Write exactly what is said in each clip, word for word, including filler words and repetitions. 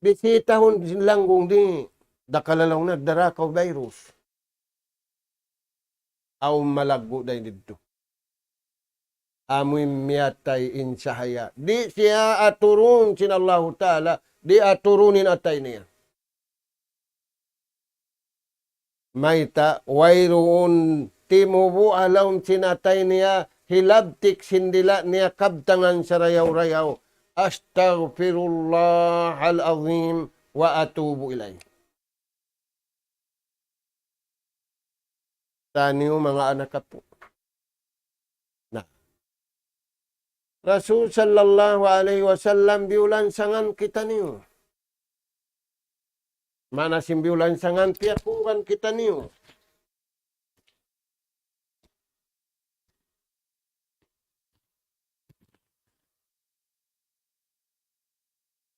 Bisitahun sin langgung di', dakala' laung nagdara kaw virus. Awn malaggu' dayn didtu. Amu in miyatay in sahaya. Di' siya aturun sin Allahu Ta'ala, di' aturun in atay niya. Mayta', wayruun timubu' ha lawm sin atay niya, hilabtik sin dila' niya kabtangan sarayaw-rayaw, أستغفر الله العظيم وأتوب إليه. Taniyu manga anak apu'. Na. Rasul sallallahu alayhi wasallam biyulansangan kitaniyu. Mana sin biyulansangan, piyakuran kitaniyu.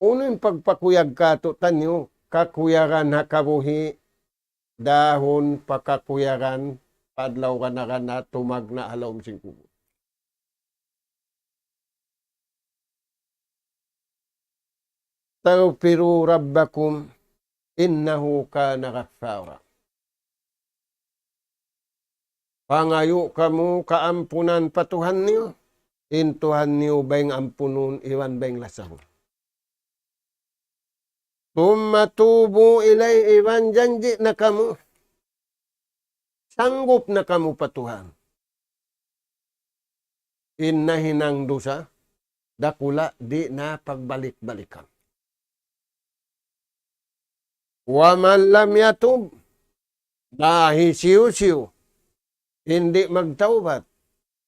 Unu in pagpakuyag kātu'niyu, kakuyagan ha kabuhi', dahun pa kakuyagan, pa adlaw kana-kana tumagna' ha lawm sin kubul. استغفروا ربكم إنه كان غفارا. Pangayu' kamu kaampunan pa Tuhan niyu, in Tuhan niyu bayng ampunun iban bayng lasahun. ثم توبوا إليه, iban janji' na kamu. Sanggup na kamu pa Tuhan. In nahinang dusa, dakula' di' na pagbalik-balikan. ومن لم يتب, na hisiyu-siyu in di' magtawbat,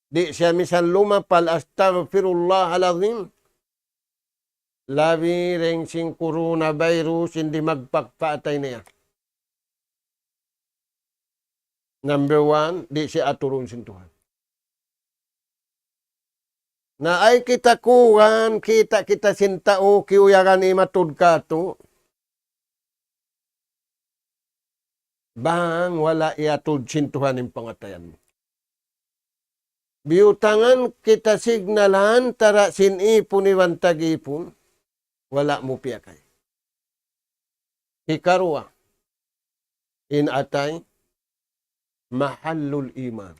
di' siya misan lumapal, أستغفر الله العظيم, labi dayn sin coronavirus in dimagpak pa atay niya. Number one, di' siya aturun sin Tuhan. Na ay kita kuwan, kita' kita sin tau, kiyuyagan imatud kātu'. Bang wala' iyatud sin Tuhan in pangatayan mu. Biyutangan kita signal ha antara' sin ipun iban tag-ipun, wala' mu piyakay. Hikaruwa, in atay, محل الإيمان.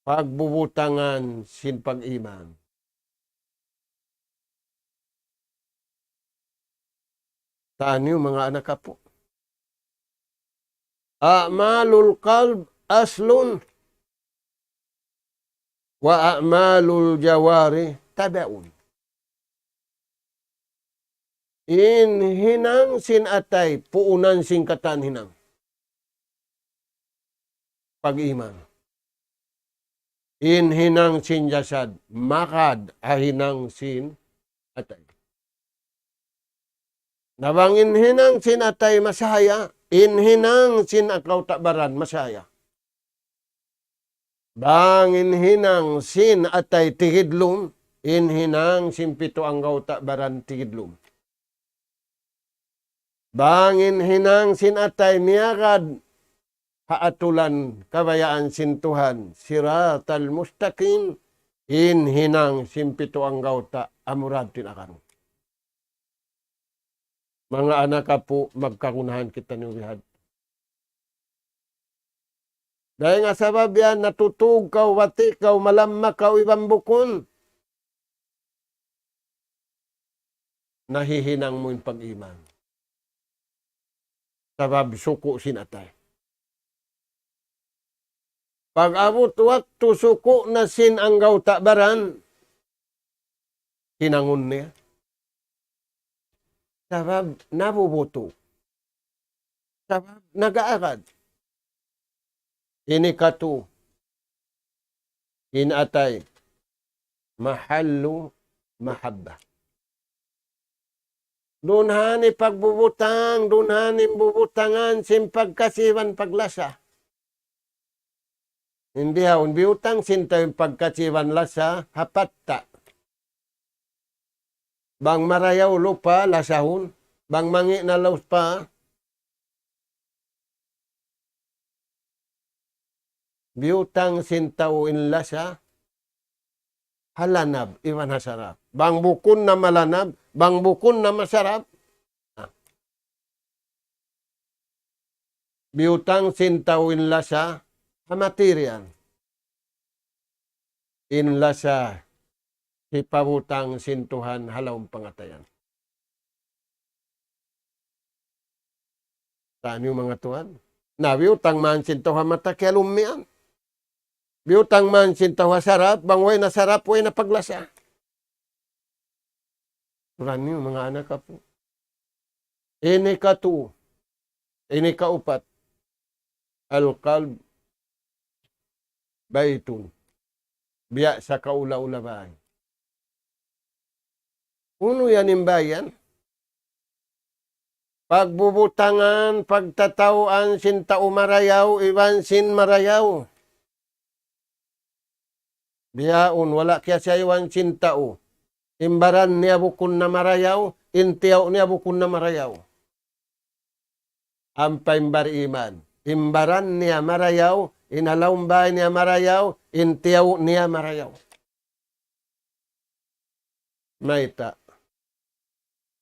Pagbubutangan sin pag-iman. Taniyu manga anak apu'. أعمال القلب أصل وأعمال الجوارح تبع. In hinang sin atay, puunan sin katan hinang. Pag-iman. In hinang sin jasad, magad ha hinang sin atay. Na bang in hinang sin atay masahaya, in hinang sin anggawta' baran masahaya. Bang in hinang sin atay tigidlum, in hinang sin pitu anggawta' baran tigidlum. Bang in hinang sin atay miyagad ha atulan kabayaan sin Tuhan, صراط المستقيم, in hinang sin pitu anggawta' amura hadtu in agarun. Manga anak apu', magkagunahan kitaniyu bihadtu. Dayn ha sabab yan, natutug kaw, bati' kaw, malamma kaw, iban bukun. Nahihinang mu in pag-iman. Sabab suku' sin atay. Pag-abut waktu suku' na sin anggawta' baran, hinangun niya. Sabab nabubutu'. Sabab nag-aagad. Ini katu', in atay, محل محبة. Duun ha ini pagbubutang, duun ha ini bubutangan sin pagkasi iban paglasa. Hindi ha, in biyutang sin tau in pagkasi iban lasa, ha patta'. Bang marayaw lupa, lasahun. Bang mangi' na lupa, biyutang sin tau in lasa, ha lanab, iban ha sarap. Bang bukun na malanab, bang bukun na masarap, ah, biyutang sin tau in lasa ha material. In lasa hipabutang sin Tuhan ha lawm pangatayan. Taniyu manga tuwan. Na biyutang man sin tau ha mata kiyalummian. Biyutang man sin tau ha sarap, bang way na sarap, way na paglasa. Taniyu manga anak apu'. Ini katu, ini kaupat. Al-qalb baytun. Biya' sa kaula-ula bay. Unu yan in bay yan? Pagbubutangan, pagtatauan sin tau marayaw, iban sin marayaw. Bihaun, wala' kiyasayuan sin tau. In baran niya bukun na marayaw, in tiyaw' niya bukun na marayaw. Ampa in bariman. In baran niya marayaw, in ha lawm bay niya marayaw, in tiyaw' niya marayaw. Mayta'?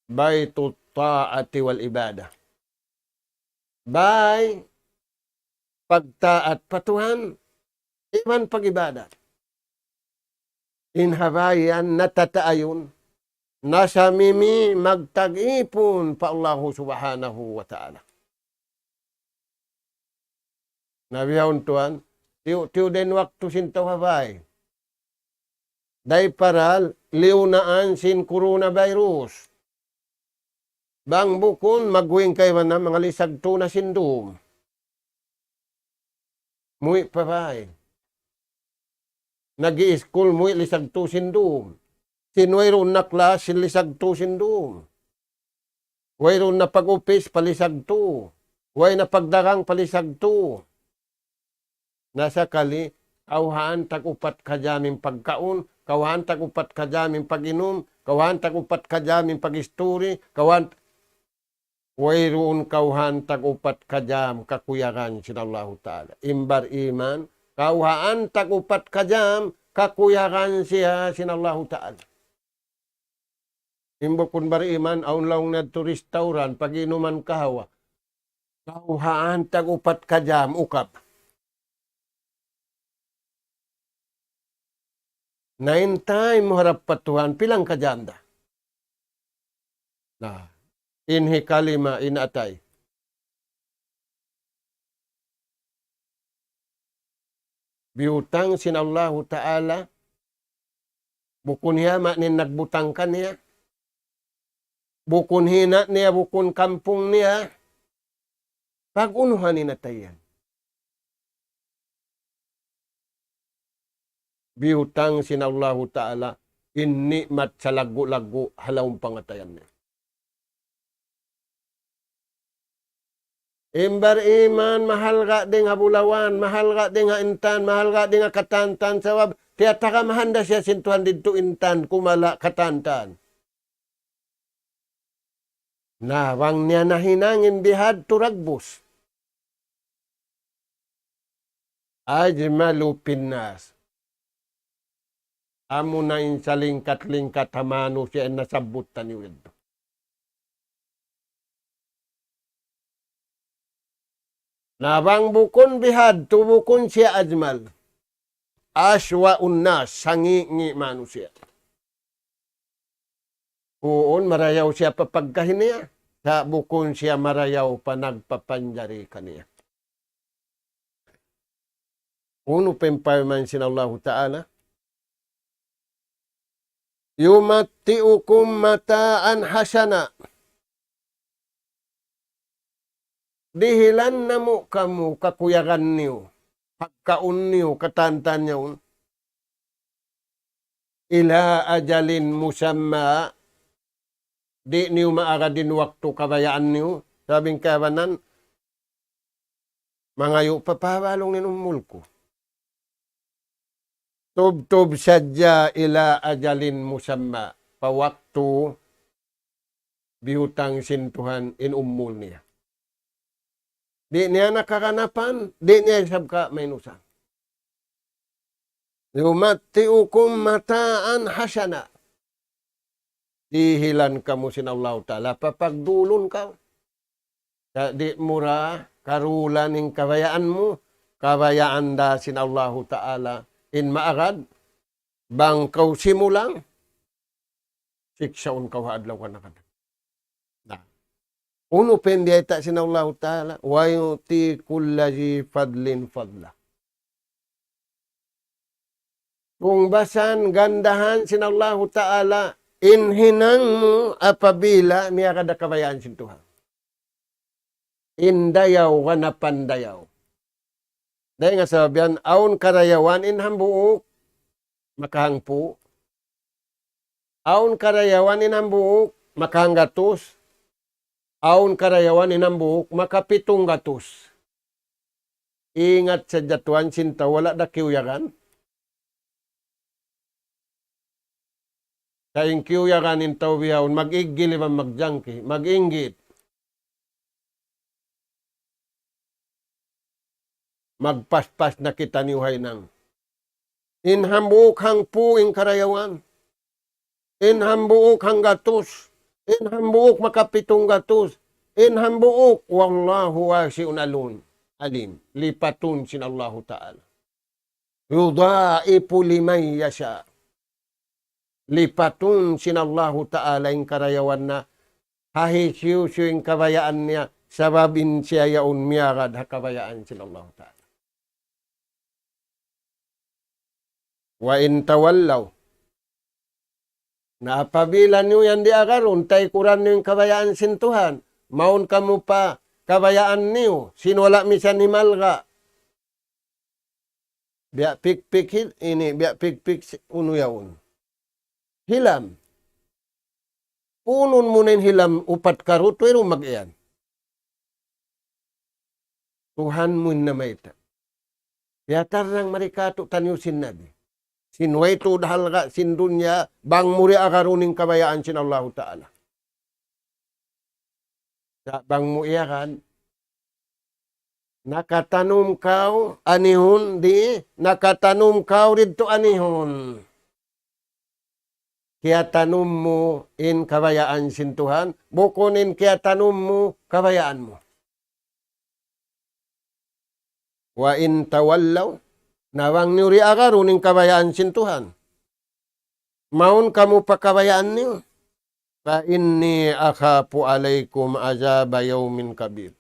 Baytut ta'ati wal ibadah. Bay pagtaat pa Tuhan, iban pag-ibadat. In ha bay yan natataayun, nasamimi magtag-ipun pa Allahu Subhanahu wa Ta'ala. Na bihaun tuwan, tiyu'-tiyu' da in waktu sin tau ha bay. Dayn pa liyu naan sin coronavirus. Bang bukun, magwing kaibanan manga lisag tu na sin dum. Muwi' pa bay. Nag-iiskul, muwi' lisag tu sin dum. Sin wayruun na klas, sin lisag tu sin dum. Wayruun na pag-upis, palisag tu. Way na pagdagang, palisag tu. Na sakali, kawhaan tag-upat ka jam in pagkaun, kawhaan tag-upat ka jam in pag-inum, kawhaan tag-upat ka jam in pag-isturi, kawhaan, wayruun kawhaan tag-upat ka jam kakuyagan sin Allahu Ta'ala. In bariman, kawhaan tag-upat ka jam kakuyagan siya sin Allahu Ta'ala. In bukun bariman, awn laung niya tu restaurant, pag-inuman kahawa. Kawhaan tag-upat ka jam, ukab. Na in time mu harap pa Tuhan, pilang ka jam da? Na, in hikalima, in atay. Biyutang sin Allahu Ta'ala, bukun hiya ma' in nagbutang kaniya, bukun hina' niya, bukun kampung niya, pag-unuhan in atay yan. Biyutang sin Allahu Ta'ala in ni'mat salaggu'-laggu' ha lawm pangatayan niya. In bariman, mahalga' dayn ha bulawan, mahalga' dayn ha intan, mahalga' dayn ha katantan, sabab tiyatagamahan da siya sin Tuhan didtu intan, kumala' katantan. Na, bang niya nahinang in bihadtu dagbus. Ajmalu fin nas. Amuna in salingkat-lingkat ha manusiya' in nasabbut taniyu yadtu. Na bang bukun bihadtu, bukun siya ajmal. Aswa'un nas, sangi'-ngi' manusiya'. Huun, marayaw siya pa pagkahi niya. Sa' bukun siya marayaw pa nagpapanjari kaniya. Unu pa in parman sin Allahu Ta'ala? يمتعكم متاعا حسنا. Dihilan namu' kamu kakuyagan niyu, pagkaun niyu, katantan niyu. إلى أجل مسمى, di' niyu maagad in waktu kabayaan niyu, sabab in kaibanan, mangayu' pa pahabalung in umul ku. Tubtub sadja إلى أجل مسمى. Pa waktu biyutang sin Tuhan in umul niya. Di' niya na kaganapan, di' niya isab ka mainusan. يمتعكم متاعا حسنا. dihilan kamu sin Allahu Ta'ala, papagdulun kaw. Sa' di' mu ra karulan in kabayaan mu, kabayaan da sin Allahu Ta'ala in maagad, bang kaw simulang, siksaun kaw ha adlaw kanakana. Na. Unu pa in biyayta' sin Allahu Ta'ala, وَيُؤْتِي كُلَّ ذِي فَضْلٍ فَضْلَهُ. Tungbasan gandahan sin Allahu Ta'ala in hinang mu apabila miyagad da kabayaan sin Tuhan. In dayaw ganapan dayaw. Dayn ha sabab yan, awn karayawan in hambuuk makahangpu'. Awn karayawan in hambuuk makahanggatus. Awn karayawan in hambuuk makapitung gatus. Ingat sadja tuwan sin tau wala' da kiyuyagan. Sa' in kiyuyagan in tau bihaun, mag-iggil iban magjangki, mag-inggit. Magpaspas na kitaniyu ha hinang. In hambuuk hangpu' in karayawan. In hambuuk hanggatus. In hambuuk makapitung gatus. In hambuuk, وَاللَّهُ وَاسِعٌ عَلِيمٌ. Lipatun sin Allahu Ta'ala. يُضَاعِفُ لِمَن يَشَاءُ. Lipatun sin Allahu Ta'ala in karayawan na ha hisiyu-siyu in kabayaan niya, sabab in siya yaun miyagad ha kabayaan sin Allahu Ta'ala. وَإِن تَوَلَّوْا. Na apabila niyu yan di' agarun, taykuran niyu in kabayaan sin Tuhan, mawn kamu pa kabayaan niyu, sin wala' misan himalga'. Biya' pikpik hil-, ini, biya' pikpik si-, unu yaun. Hilam. Punun mu na in hilam upat karut, wayruun mag-iyan. Tuhan mu in namayta'. Piyatarrang mari kātu'niyu sin Nabi. Sin way tuud halga' sin dunya, bang mu di' agarun in kabayaan sin Allahu Ta'ala. Sa' bang mu iyagan, nakatanum kaw anihun di, nakatanum kaw didtu anihun. Kiyatanum mu in kabayaan sin Tuhan, bukun in kiyatanum mu kabayaan mu. وَإِن تَوَلَّوْا, na bang niyu di' agarun in kabayaan sin Tuhan. Mawn kamu pa kabayaan niyu. فَإِنِّي أَخَافُ عَلَيْكُمْ عَذَابَ يَوْمٍ كَبِيرٍ.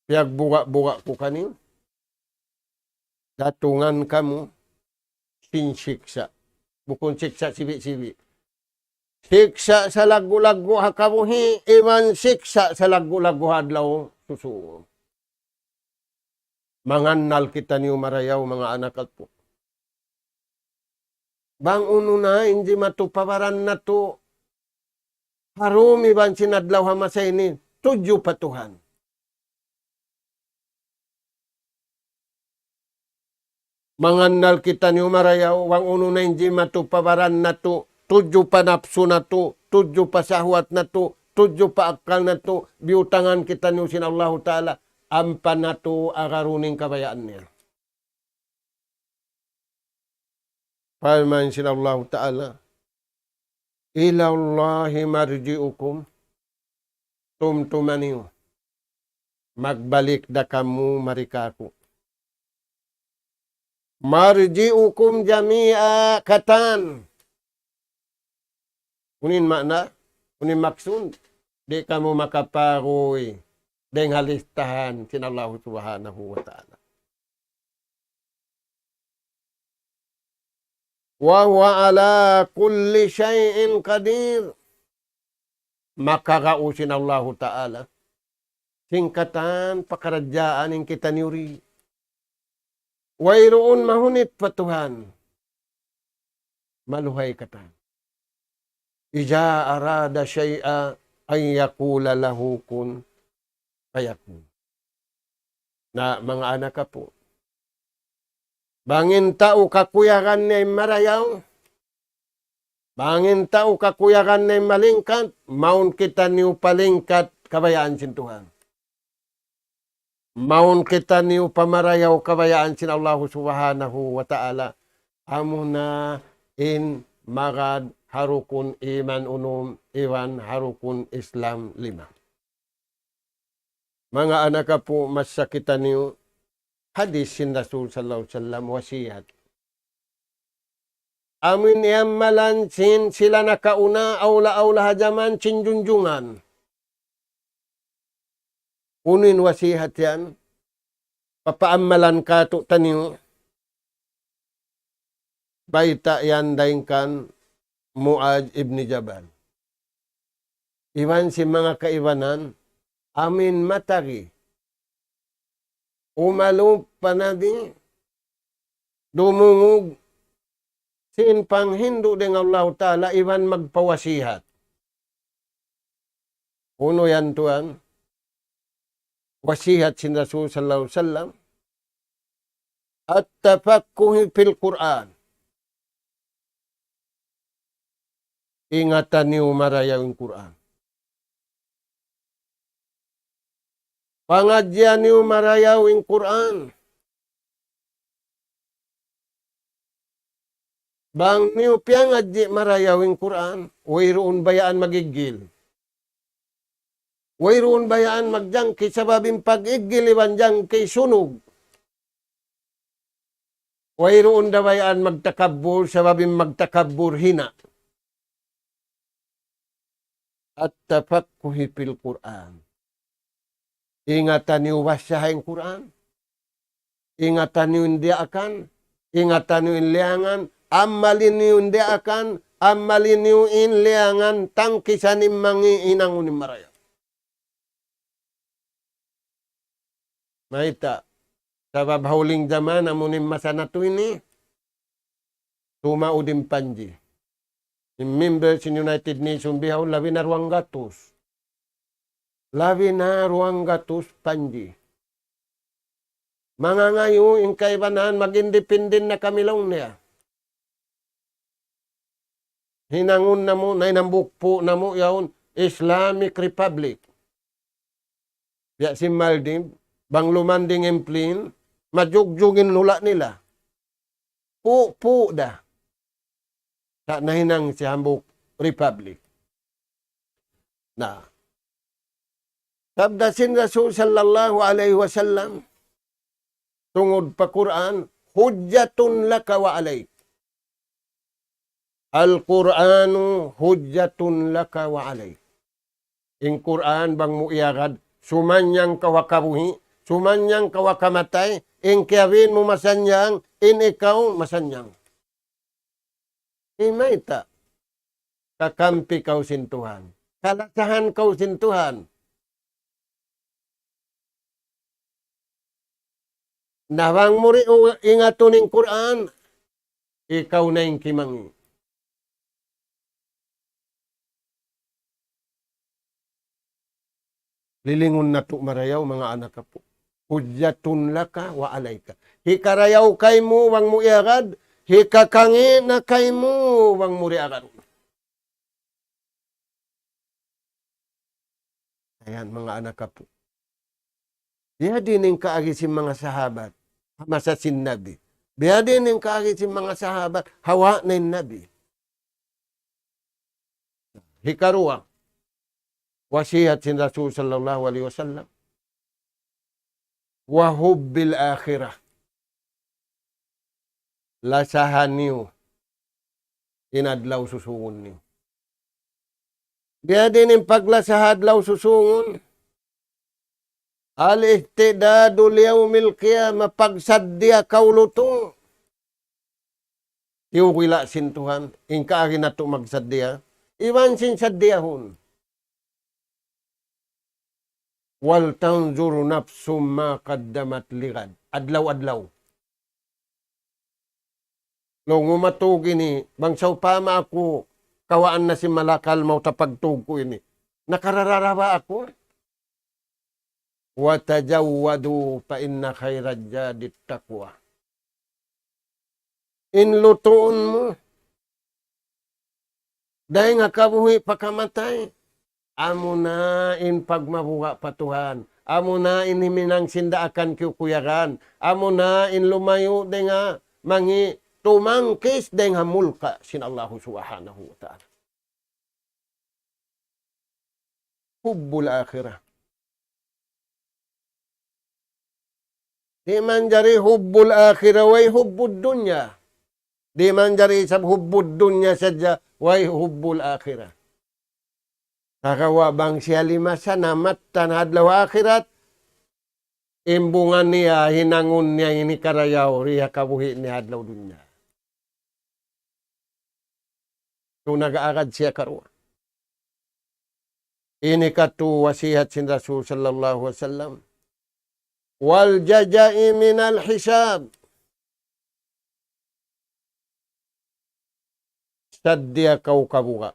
Piyagbuga'-buga' ku kaniyu. Datungan kamu sin siksa'. Bukun siksa' sibi'-sibi'. Siksa' salaggu'-laggu' ha kabuhi', iban siksa' salaggu'-laggu' ha adlaw susungun. Mangannal kitaniyu marayaw, manga anak aku. Bang unu na in jimatu pa baran natu', ha dum iban sin adlaw ha masa ini, tudju pa Tuhan. Mangannal kitaniyu marayaw, bang unu na in jimatu pa baran natu', tudju pa napsu natu', tudju pa sahwat natu', tudju pa akkal natu', biyutangan kitaniyu sin Allahu Ta'ala, ampa natu' agarun in kabayaan niya. Parman sin Allahu Ta'ala, إِلَى اللَّهِ مَرْجِعُكُمْ, tumtuma niyu, magbalik da kamu mari kāku'. مَرْجِعُكُمْ جَمِيعًا, katan. Unu in maana, unu in maksud, di' kamu makaparuy dayn ha listahan sin Allahu Subhanahu wa Ta'ala. وَهُوَ عَلَى كُلِّ شَيْءٍ قَدِيرٌ. Makagau sin Allahu Ta'ala sin katan pakaradjaan in kitaniyu di. Wayruun mahunit pa Tuhan. Maluhay katan. إِذَا أَرَادَ شَيْئًا أَنْ يَقُولَ لَهُ كُنْ فَيَكُونُ. Na, manga anak apu', bang in tau kakuyagan niya in marayaw, bang in tau kakuyagan niya in malingkat, mawn kitaniyu pa lingkat kabayaan sin Tuhan. Mawn kitaniyu pa marayaw kabayaan sin Allahu Subhanahu wa Ta'ala. Amuna in magad ha rukun iman unum, iban ha rukun Islam lima. Manga anak apu', masa kitaniyu hadis sin Rasul sallallahu alayhi wasallam, wasiyat. Amu in iyamalan sin sila nakauna, awla-awla ha jaman sin junjungan. Unu in wasiyat yan? Papaamalan katu'taniyu. Bayta' yan dayn kan Muadz ibn Jabal. Iban sin manga kaibanan, amu in matagi umalup pa Nabi, dumungug sin panghindu' dayn ha Allahu Ta'ala, iban magpawasiyat. Unu yan tuwan? Wasiyat sin Rasul sallallahu alayhi wasallam, التفقه في القرآن. Ingatan niyu marayaw in Qur'an. Pangadjian niyu marayaw in Qur'an. Bang niyu piyangadji' marayaw in Qur'an, wayruun bayaan magiggil. Wayruun bayaan magjangki sabab in pag-iggil iban jangki sunug. Wayruun da bayaan magtakabbur sabab in magtakabbur hina'. التفقه في القرآن. Ingatan niyu basaha in Qur'an. Ingatan niyu in diyaakan. Ingatan niyu in liyangan. Amalin niyu in diyaakan. Amalin niyu in liyangan. Tangkisan in mangi', hinangun in marayaw. Mayta'? Sabab ha huling jaman, amu in masa natu' ini, tumaud in panji. In member sin United Nations bihaun labi na duwanggatus. Labi na duwanggatus panji. Mangangayu' in kaibanan mag-independent na kami laung niya. Hinangun namu', na in hambuuk pū' namu' yaun, Islamic Republic. Biya' sin Maldives, bang lumanding in plane, majugjug in hula' nila. Pū'-pū' da. Sa' nahinang siya hambuuk republic. Na. Sabda sin Rasul sallallahu alayhi wasallam, tungud pa Qur'an, حجة لك وعليك. القرآن حجة لك وعليك. In Qur'an bang mu iyagad, sumannyang kaw ha kabuhi', sumannyang kaw ha kamatay, in kiyabin mu masannyang, in ikaw masannyang. In mayta'? Kakampi kaw sin Tuhan. Kalasahan kaw sin Tuhan. Na bang mu di' u-, ingatun in Qur'an, ikaw na in kimangi'. Lilingun natu' marayaw, manga anak apu'. حجة لك وعليك. Hikarayaw kaymu bang mu iyagad, hikakangi' na kaymu bang mu di' agarun. Ayan, manga anak apu'. Biya' diin in kaagi sin manga sahabat ha masa sin Nabi. Biya' diin in kaagi sin manga sahabat ha wala' na in Nabi. Hikaruwa, wasiyat sin Rasul sallallahu alayhi wasallam. وحب الآخرة. Lasahan niyu in adlaw susungun niyu. Biya' diin in paglasaha adlaw susungun? الاستعداد ليوم القيامة, pagsaddiya kaw lutu'. Tiyuwila' sin Tuhan, in kaagi natu' magsaddiya. Iban sin saddiyahun. ولتنظر نفس ما قدمت لغد. Adlaw-adlaw. Laung mu matug ini, bang sawpama aku kawaan na sin malakal mawn ta pagtug ku ini. Nakararara ba aku? وتزودوا فإن خير الزاد التقوى. In lutuun mu, dayn ha kabuhi' pa kamatay, amuna in pagmabuga' pa Tuhan, amuna in himinang sin daakan kiyukuyagan, amuna in lumayu' dayn ha mangi' tumangkis dayn ha mulka' sin Allahu Subhanahu wa Ta'ala. Hubbul akhirah. Di' manjari hubbul akhirah way hubbud dunya. Di' manjari isab hubbud dunya sadja way hubbul akhirah. Sagawa' bang siya limasa na mattan ha adlaw akhirat, imbungan niya, hinangun niya ini karayaw, di' ha kabuhi' niya adlaw dunya. So, nag-aagad siya karuwa. Ini katu' wasihat sin Rasul sallallahu alayhi wasallam. Wal jaza'i minal hisab. Saddiya kaw kabuga'.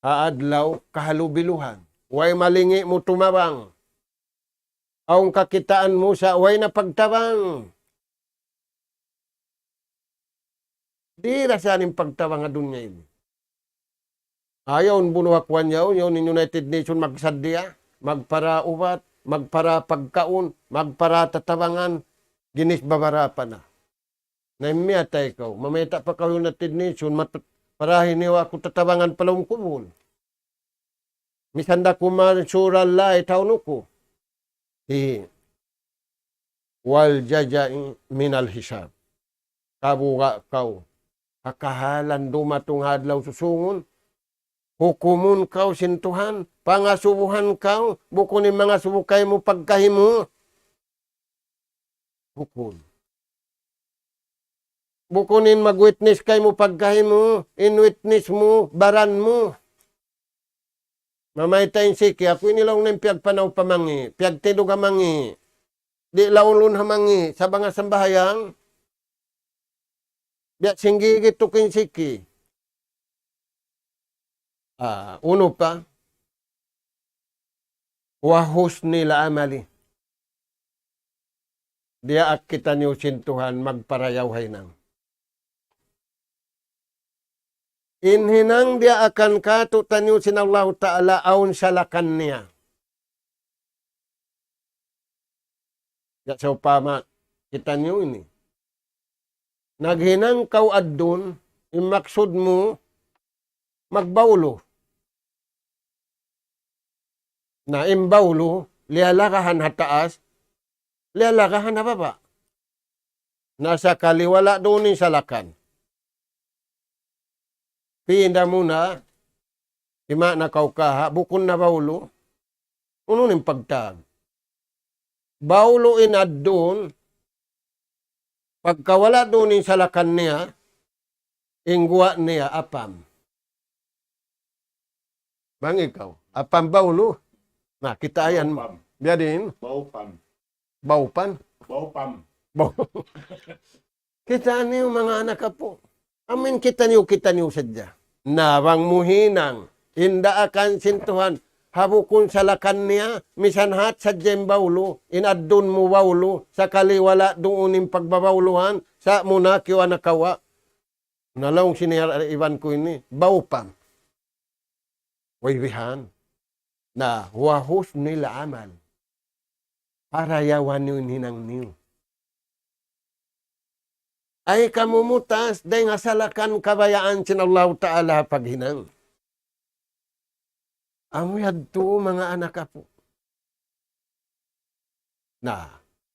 Ha adlaw kahalubiluhan. Way malingi' mu tumabang. Awn kakitaan mu sa' way na pagtabang. Di' da sa in pagtabang ha dunya ini. Ayaw in bunu ha kuwan yaun, yaun in United Nations magsaddiya, magpara ubat, magpara pagkaun, magpara tatabangan, ginis babarapa na. Na in miyatay kaw, mamayta' pa kaw United Nations, matut-, parahi niyu aku tatabangan pa lawm kubul. Misan da ku mansura la itaw nuku. Hi. Wal jaza'i minal hisab. Kabuga' kaw. Ha kahalan dumatung adlaw susungun. Hukumun kaw sin Tuhan. Pangasubuhan kaw. Bukun in mangasubu kaymu pagkahi mu. Bukun. Bukun in mag-witness kaymu pagkahi mu, in witness mu, baran mu. Mamayta' in siki, aku ini laung na in piyagpanaw pa mangi', piyagtindug ha mangi'. Di' laulun ha mangi', sa' bang ha sambahayang. Biya' sin gigit tuud in siki. Ah, unu pa? Wa husnil amali. Diyaak kitaniyu sin Tuhan magparayaw ha hinang. In hinang diyaakan kātu'niyu sin Allahu Ta'ala awn salakan niya. Ya, sawpama kitaniyu ini. Naghinang kaw adduun, in maksud mu, magbawlu. Na in bawlu, liyalagahan ha taas, liyalagahan ha baba'. Na sakali wala' duun in salakan. Pinda mu na, ima na kaw kaha, bukun na bawlu. Unu in pagtawag? Bawlu in adduun, pagka wala' duun in salakan niya, in guwa' niya apam. Bang ikaw, apam bawlu. Na, kita' yan. Bawpam. Biya' diin? Bawpam. Bawpan? Bawpam. Baw-, kitaniyu manga anak apu'. Amin kitaniyu, kitaniyu sadja. Na bang mu hinang, in daakan sin Tuhan, ha bukun salakan niya, misan hat sadja in bawlu, in adduun mu bawlu, sakali wala' duun in pagbabawluhan, sa' mu na kiyawa' na kawa'. Na laung sin iban ku ini, bawpam. Way bihan. Na, wa husnil amal. Parayawan niyu in hinang niyu. Ay kamu mutas, dayn ha salakan kabayaan sin Allahu Ta'ala paghinang. Amu yadtu manga anak apu'. Na,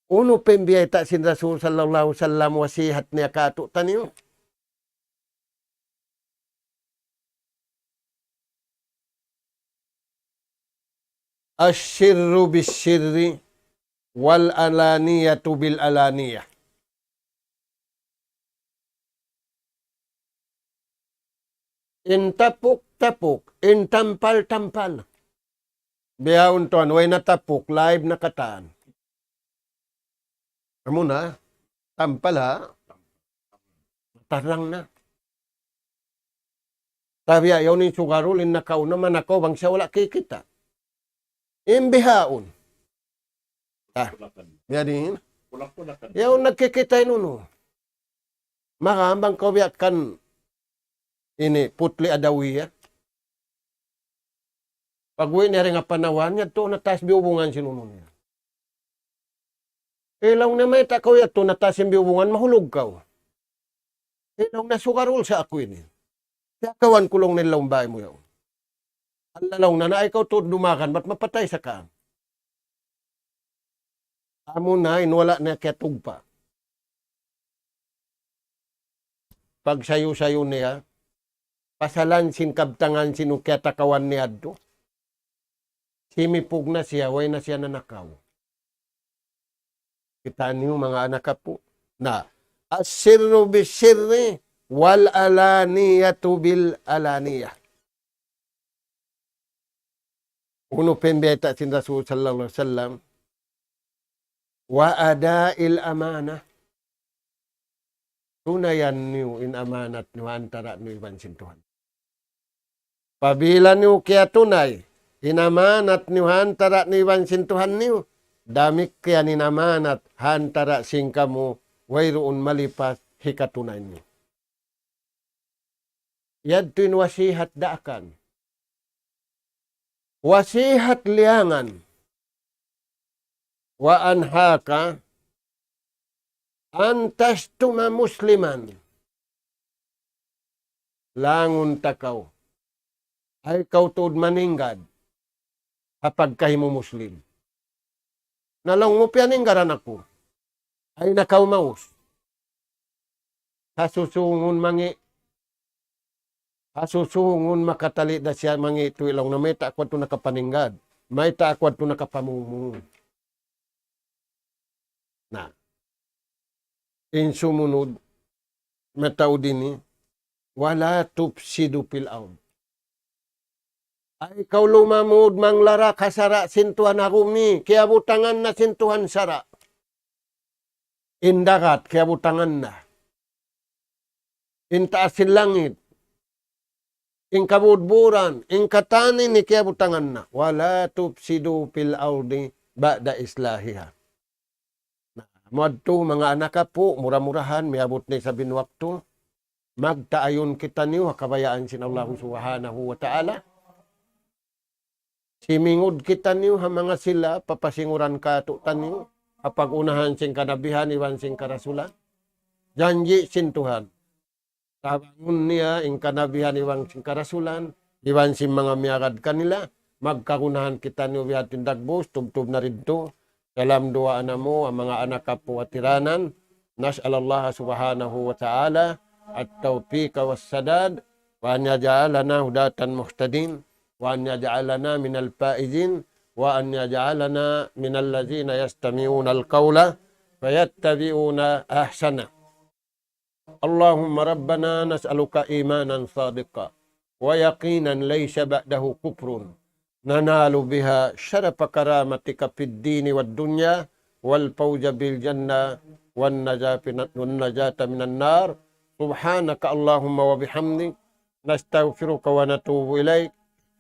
unu pa in biyayta' sin Rasul sallallahu alayhi wasallam wasihat niya kātu'niyu? السر بالسر والعلانية بالعلانية. In tapuk-tapuk, in tampal-tampal. Bihaun tuwan, way na tapuk, laib na katan. Amu na, tampal ha, tarang na. Tabiya' yaun in sugarul, in nakauna, manakaw bang siya wala' kikita'. In bihaun. Ah, biya' diin. Yaun nagkikita' in unu. Maka bang kaw biya' kan ini putli adawiya. Pag-uwi' niya dayn ha panawan niya, tuud na taas biyubungan sin unu niya. Eh, laung niya, mayta' kaw yadtu, nataas in biyubungan, mahulug kaw. Eh, laung niya, sugarul sa aku ini. Kiyakawan ku laung niya in lawm bāy mu yaun. Alla laung niya, na ikaw tuud dumagan, bat mapatay sa kaam. Amuna in wala' niya kiyatugpa'. Pagsayu-sayu niya, pasalan sin kabtangan sin kiyatakawan niya yadtu. Simipug na siya, way na siya nanakaw. Kita' niyu manga anak apu'. Na, السر بالسر والعلانية بالعلانية. Unu pa in bayta' sin Rasul sallallahu alayhi wasallam, وأداء الأمانة. Tunayan niyu in amanat niyu ha antara' niyu iban sin Tuhan. Apabila niyu kiyatunay in amanat niyu ha antara' niyu iban sin Tuhan niyu, damikkiyan in amanat ha antara' sin kamu, wayruun malipas hikatunay niyu. Yadtu in wasihat daakan. Wasihat liyangan. وأنهاك أن تشتم مسلما. Langun ta kaw. Ay kaw tuud maninggad ha pagkahi mu Muslim. Na laung mu piyaninggaran aku. Ay na kaw maus. Hasusungun mangi'. Hasusungun makatali' da siya mangi' tuwi' laung niya mayta' aku yadtu nakapaninggad. Mayta' aku yadtu nakapamung. Na. In sumunud, mataud ini, ولا تفسدوا في الأرض. Ay kaw lumamud manglara' ha sara' sin Tuhan ha rumi, kiyabutangan na sin Tuhan sara'. In dagat, kiyabutangan na. In taas sin langit. In kabudburan, in katan ini kiyabutangan na. ولا تفسدوا في الأرض بعد إصلاحها. Na, amu yadtu, manga anak apu', mura-murahan, miyabut na isab in waktu. Magtaayun kitaniyu ha kabayaan sin Allahu Subhanahu wa Ta'ala. Simingud kitaniyu ha manga sila papasinguran kātu'niyu, ha pag-unahan sin kanabihan iban sin karasulan. Janji' sin Tuhan. Tabangun niya in kanabihan iban sin karasulan, iban sin manga miyagad kanila, magkagunahan kitaniyu biya' ha yan dagbus, tubtub na didtu. Salam duwaa namu', manga anak apu' ha tiranan. نسأل الله سبحانه وتعالى التوفيق والسداد، وأن يجعلنا هداة مهتدين، وأن يجعلنا من الفائزين، وأن يجعلنا من الذين يستمعون القول فيتبعون أحسنه. اللهم ربنا نسألك إيمانا صادقا ويقينا ليس بعده كفر ننال بها شرف كرامتك في الدين والدنيا والفوز بالجنة والنجاة من، والنجاة من النار. سبحانك اللهم وبحمدك، نستغفرك ونتوب إليك.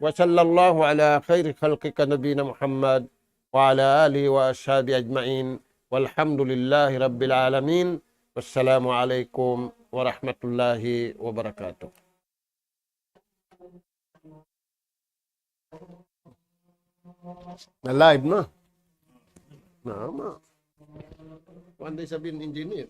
وصلى الله على خير خلقك نبينا محمد وعلى آله وأصحابه أجمعين. والحمد لله رب العالمين. والسلام عليكم ورحمة الله وبركاته. Na live na. Na, ma. Kuwan da isab in engineer.